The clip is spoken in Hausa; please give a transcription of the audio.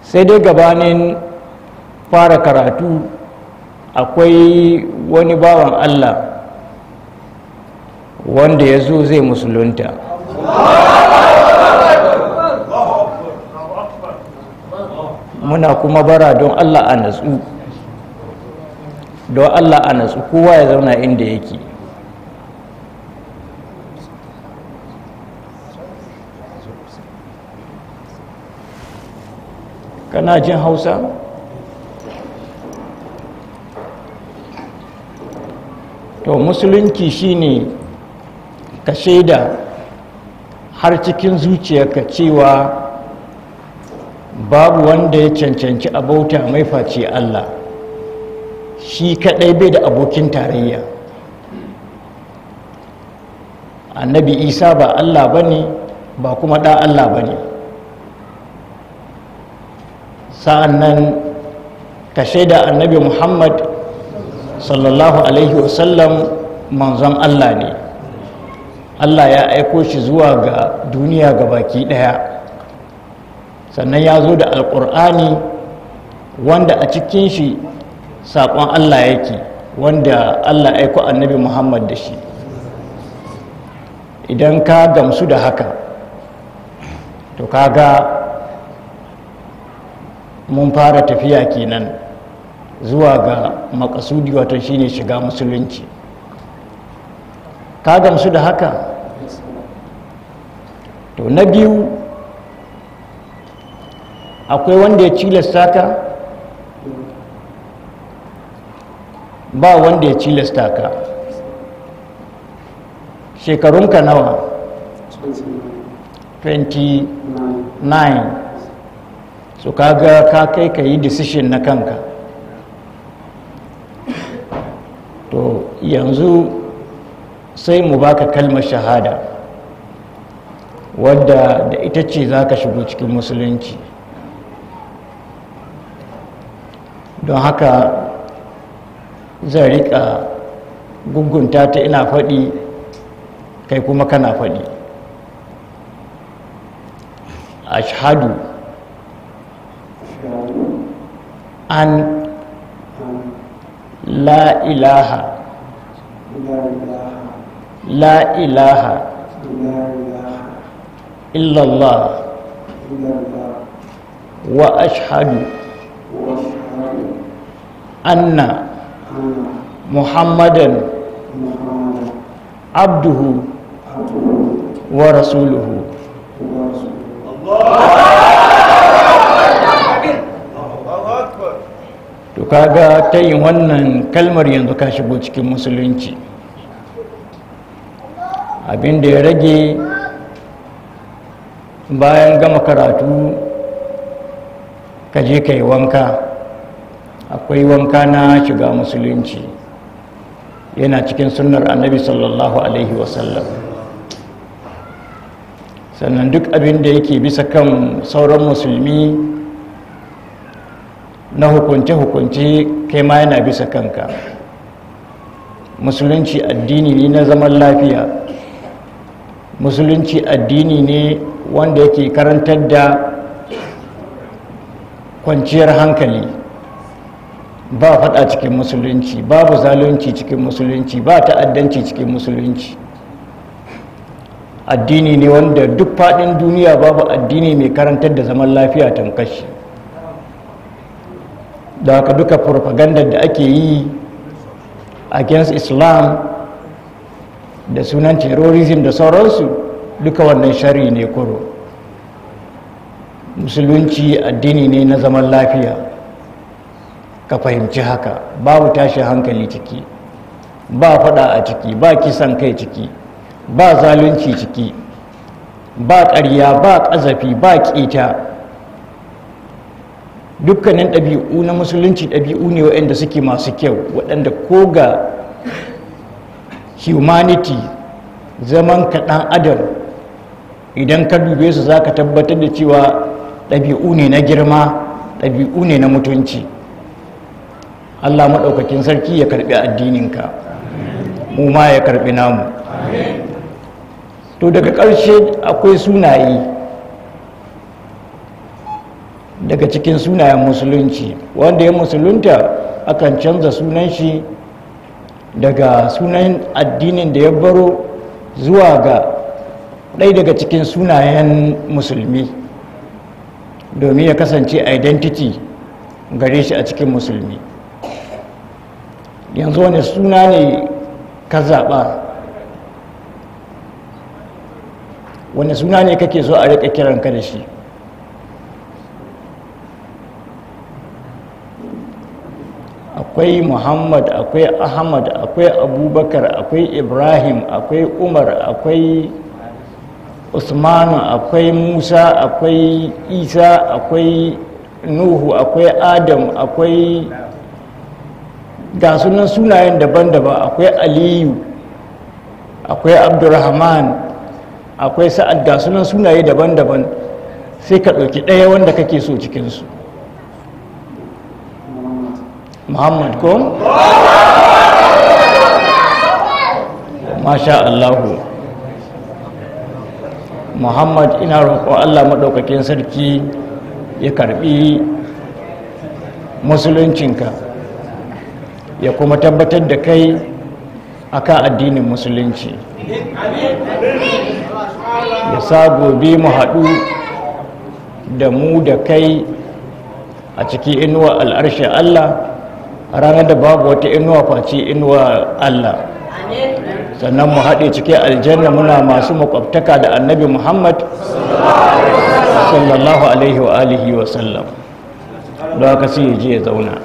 Sai dai gabanin fara karatu akwai wani bawan Allah wanda ya zo zai musulunta. Muna kuma bara don Allah a natsu, don Allah a natsu, kowa ya zauna inda yake. Kana jin Hausa? To, musulunci shine ka shaida har cikin zuciyarka cewa babu wanda ya cancanci abauta mai face Allah, shi kadai, bai da abokin tarayya. Annabi Isa ba Allah bane, ba kuma ɗan Allah bane. Sa'an nan ka shaida Annabi Muhammad sallallahu alaihi wasallam manzon Allah ne. Allah ya aiko shi zuwa ga duniya ga baki ɗaya. Sannan ya zo da Alƙur'ani, wanda a cikin shi saƙon Allah yake, wanda Allah aiko Annabi Muhammad da shi. Idan ka gamsu da haka, to kaga mun fara tafiya kenan zuwa ga makasudi, wato shine shiga musulunci. Ka gamsu da haka? To, na biyu, akwai wanda ya cilasta ka? Ba wanda ya cilasta ka. Shekarunka nawa? 29. So kaga ka kai ka yi decision na kanka. To, yanzu sai mu baka kalmar shahada, wadda da ita ce za ka shigo cikin musulunci. Don haka zan rika gugunta ta ina faɗi, kai kuma kana faɗi. Ashhadu an la ilaha, la ilaha illallah, wa ashhadu anna Muhammadan abduhu wa rasuluhu. To, kaga ta yin wannan kalmar yanzu ka shigo cikin musulunci. Abin da ya rage, bayan gama karatu ka je ka yi wanka. Akwai wanka na shiga musulunci, yana cikin sunnar Annabi sallallahu alaihi wasallam. Sannan duk abin da yake bisa kan sauran musulmi na hukunce-hukunce, kai ma yana bisa kanka. Musulunci addini ne na zaman lafiya. Musulunci addini ne wanda yake karantar da kwanciyar hankali. Ba faɗa cikin musulunci, babu zalunci cikin musulunci, ba ta'addanci cikin musulunci. Addini ne wanda duk faɗin duniya babu addini mai karantar da zaman lafiya tamkashi. Da haka duka propaganda da ake yi against Islam da sunan terrorism da sauransu, duka wannan shari ne kuro. Musulunci addini ne na zaman lafiya, ka fahimci haka. Babu tashin hankali ciki, ba fada a ciki, ba kisan kai ciki, ba zalunci ciki, ba ƙarya, ba ƙazafi, ba ƙeta. Dukkanin ɗabi'u na musulunci ɗabi'u ne waɗanda suke masu kyau, waɗanda ko ga humanity, zaman ka ɗan adam, idan ka dube su za ka tabbatar da cewa ɗabi'u ne na girma, ɗabi'u ne na mutunci. Allah maɗaukakin sarki ya karɓi addininka, mu ma ya karɓi namu. To, daga ƙarshe akwai sunaye. Daga cikin sunayen musulunci, wanda ya musulunta akan canza sunan shi daga sunan addinin da ya baro zuwa ga ɗaya daga cikin sunayen musulmi, domin ya kasance identity gare shi a cikin musulmi. Yanzu wani suna ne ka zaɓa? Wani suna ne kake so a riƙa kiranka da shi? Akwai Muhammad, akwai Ahmad, akwai Abubakar, akwai Ibrahim, akwai Umar, akwai Usmanu, akwai Musa, akwai Isa, akwai Nuhu, akwai Adam, akwai ga sunan sunayen daban-daban, akwai Aliyu, akwai Abdurrahman, akwai Sa'ad, ga sunan sunaye daban-daban. Sai ka ɗauki ɗaya wanda kake so cikinsu. Muhammad ko? Masha Allahu. Muhammad, ina roƙon Allah maɗaukakin sarki ya karɓi musuluncinka, ya kuma tabbatar da kai akan addinin musulunci, ya sa gobe mu haɗu da mu da kai a cikin inuwa al'arshi Allah, a ranar da babu wata inuwa face inuwa Allah. Sannan mu haɗe cikin aljanna muna masu makwabtaka da Annabi Muhammad sallallahu alaihi wa alihi wa sallam. Don haka sai ya je ya zauna.